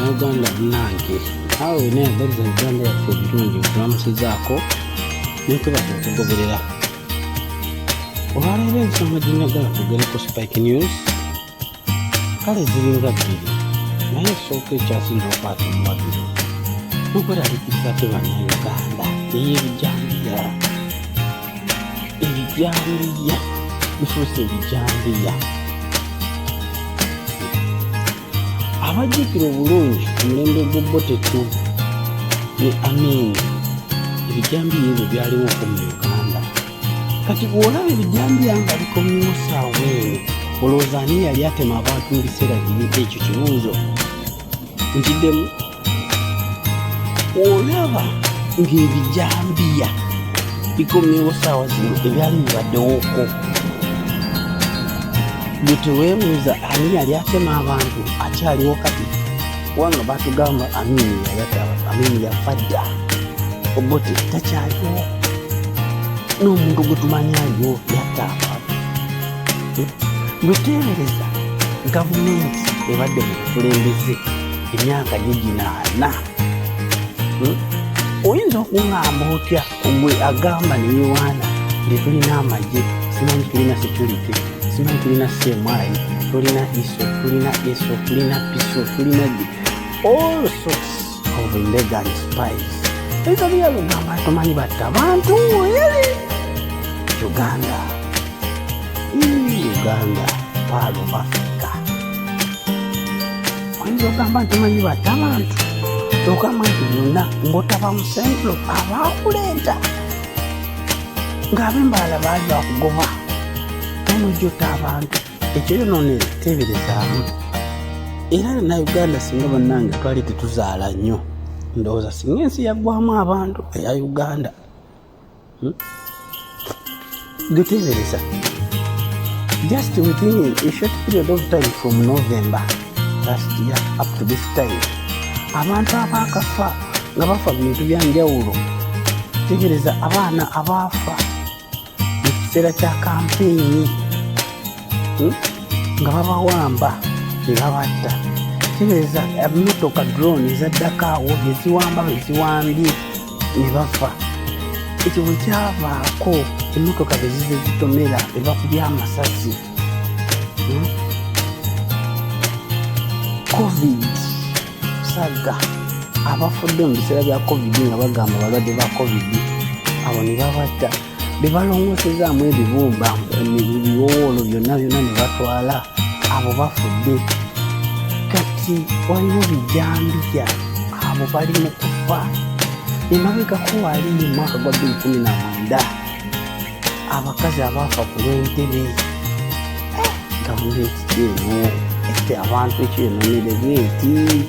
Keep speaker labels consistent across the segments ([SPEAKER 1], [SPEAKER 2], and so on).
[SPEAKER 1] Bannayuganda munnange, naawe wena ayagaliza Uganda yaffe ebirungi, nkulamusizaako nenkwebaza okugoberera. Olwaleero ensonga gye njagala twogereko, Spike News, kale ziringa bbiri, naye esooka ekyasinza okwata omuwabiro n'okweraliikiriza ate Bannayuganda ey'ebijambiya. Ebijambiya bifuuse ebijambiya. Abajjukira obulungi omulembe gw'Obotetu ne Amin, ebijambiya ebyo byaliwoko mu Uganda. Kati bw'olaba ebijambiya nga bikomyewo saawa eno, olowooza ani yali atema abantu mu biseera biri? Ekyo kibuuzo nkiddemu. Olaba ng'ebijambiya bikomyewo saawa zino ebyali bibaddewoko, gwe teweebuuza ani yali atema abantu akyaliwo kati? Kubanga batugamba Amini yali atta abantu. Amini yafa dda, Obote takyaliwo, n'omuntu gwe tumanyi aliwo yatta abantu. Gwe teebereza gavumenti ebadde mu bukulembeze emyaka giginaana. Oyinza okuŋŋamba otya, gwe agamba neyewaana nti tulina amagye, simanyi tulina security, simanyi tulina CMI, tulina ISO, tulina ESO, tulina PISO, tulina all sorts of illegal spies, oyinza byalugamba tomanyi batta abantu eri Uganda? Uganda, part of Africa, oyinza ogamba nti omanyi batta abantu, kyokamba nti byonna ng'otaba mu Central abaakuleeta ng'ab'embalala baali bakugoba, nonojjota abantu. Ekyo yonoona teeberezaamu. Era na Uganda singa bannange twali tetuzaala nnyo, ndowooza singa ensi yaggwamu abantu eya Uganda. Geteebereza just within a short period of time from November last year up to this time, abantu abaakafa nga bafa bintu byanjawulo. Tegereza abaana abaafa mu kiseera kya kampeyini, Nga babawamba ne babatta. Tegereza emmotoka drone ezaddako awo beziwamba, beziwambye ne bafa. Ekyo bwe kyavaako, emmotoka bezize zitomera, bebakubya amasasi. Covid saga, abafudde mu biseera bya Covid nga bagamba balwadde ba Covid, abo ne babatta, be balongosezaamu ebibumba, ebiwowoolo byonna byonna ne batwala, abo bafudde. Kati waliwo bijambiya, abo bali mu kufa. Emabegako wali mu mwaka gwa 2019, abakazi abaafa ku lw'entebe. Gavumenti eno ette abantu ekyeyononere bweti.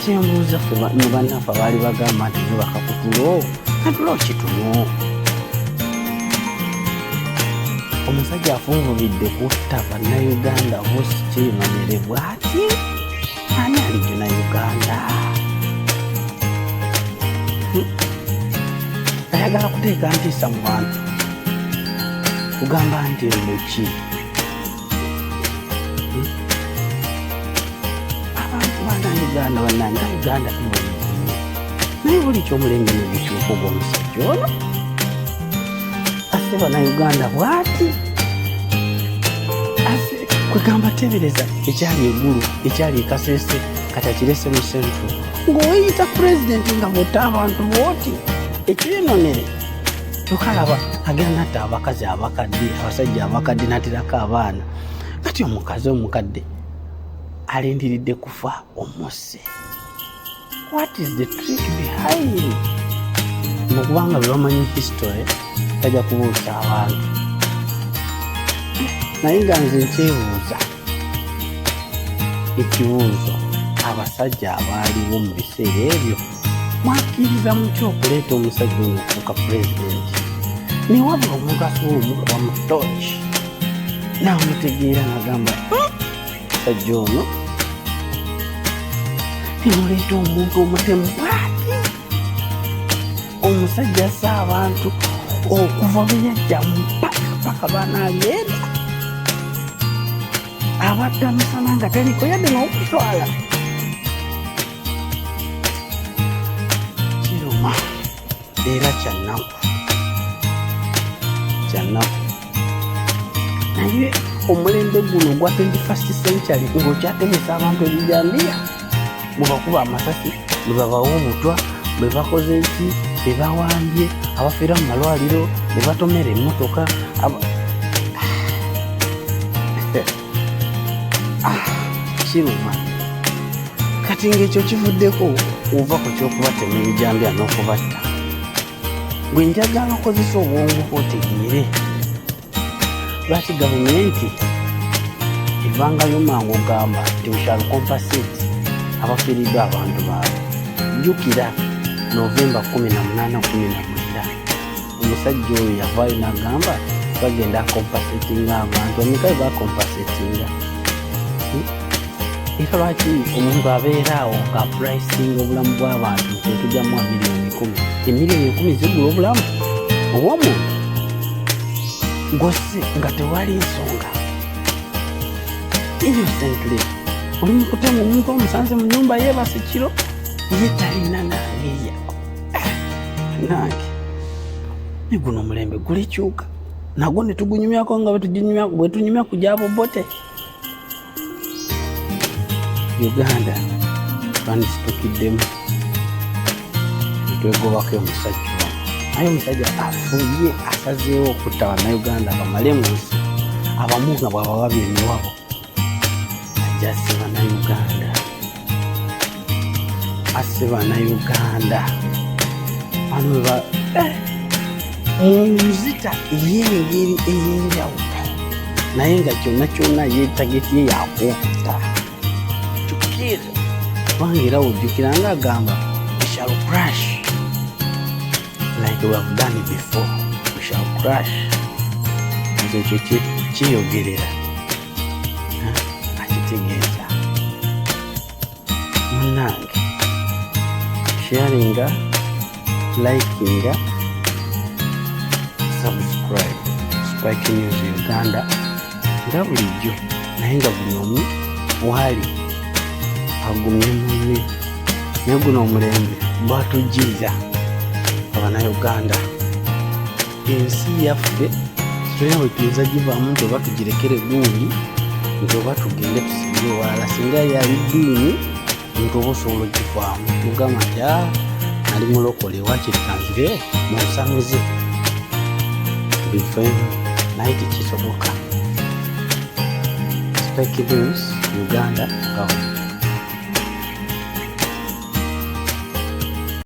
[SPEAKER 1] Kyembuuza, ffe ne bannaffe abaali bagamba nti zibaka ku tulo, natulo kituno, omusajja afunvubidde kutta Bannayuganda bosi kyeyononere bwati, ani alijuna Uganda? Ayagala kuteeka ntiisa mu bantu, kugamba nti mbuki. Abantu bannayuganda, bannange, Uganda tubonye, naye buli kyomulembe negukyuka ogw'omusajja ono ase Bannayuganda bwati ase kwegamba. Tebereza ekyali egulu, ekyali ekasese, kati akirese mu Central, ng'oyita pulezidenti nga bwota abantu bwoti ekyenonere. Tokalaba agenda natta abakazi abakadde, abasajja abakadde, natirako abaana. Kati omukazi omukadde alindiridde kufa, omusse. What is the trick behind? Mukubanga bebamanyi history bajja kubuusa abantu, naye nga nze nkyebuuza ekibuuzo: abasajja abaaliwo mu biseera ebyo mwakkiriza mutya okuleeta omusajja ono okufuuka pulezidenti, newabula omuntu asobola omukuba mu tooki n'amutegeera nagamba musajja ono? Nemuleeta omuntu omutemu bwati, omusajja assa abantu okuva bwe yajja mpaka paka banaagenda. Abatta misana nga teriko yadde n'okuswala. Kiruma era kyannaku, kyannaku. Naye omulembe guno ogwa 21st century ng'okyatemesa abantu ebijambiya, bwebakuba amasasi, bwebabawa obutwa, bwe bakoze ki, be bawambye, abafiira mu malwaliro, be batomera emmotoka. Kiruma. Kati ng'ekyo kivuddeko, ova ku kyokubatema ebijambiya n'okubatta, gwe njagala okozesa obwongo otegeere lwaki gavumenti evangayo mangu ogamba nti we shall compensate abafiiriddwa abantu baabwe. Jjukira Novemba 18 19, omusajja oyo yavaayo n'agamba bagenda compensatinga abantu. Bameka be bacompensatinga? Era lwaki omuntu abeera awo nga pricinga obulamu bw'abantu nti etujjamu 1,000,000? 1,000,000 zigula obulamu obw'omuntu gwose nga tewali nsonga? Innocently oli mukutema omuntu, omusanze mu nyumba yeebase kiro, ye talina nangeya nange. Ne guno omulembe gulikyuka nagwo ne tugunyumyako nga bwe tunyumya ku gyabobote. Uganda twandisitukiddemu netwegobako omusajja ono, naye omusajja afuye, asazeewo okutta Bannayuganda bamale mu nsi. Abamu nga bwabawabye emiwabo, ajja asse Bannayuganda, asse Bannayuganda bano beba mu nzita ey'engeri ey'enjawulo, naye nga kyonna kyonna ye target ye yakutta tukira, kubanga era ojjukira nga agamba, "We shall crash like we have done before, we shall crash." Nze ekyo kiyogerera akitegeeza. Munnange, sharinga, likinga, subscribe Spike News Uganda nga bulijjo, naye nga buli omu waali agumye munne. Naye guno omulembe bwatujjirira Abannayuganda, ensi yaffe tulina bwe tuyinza givaamu nti oba tugirekere gundi, nti oba tugende tusinge ewalala. Singa yali ddiini nti oba osobola ogivaamu mugamba nti a nali mulokole, wakiri kanzire munsamize tubivemu, naye tekisoboka. Spike News Uganda nga bulijjo.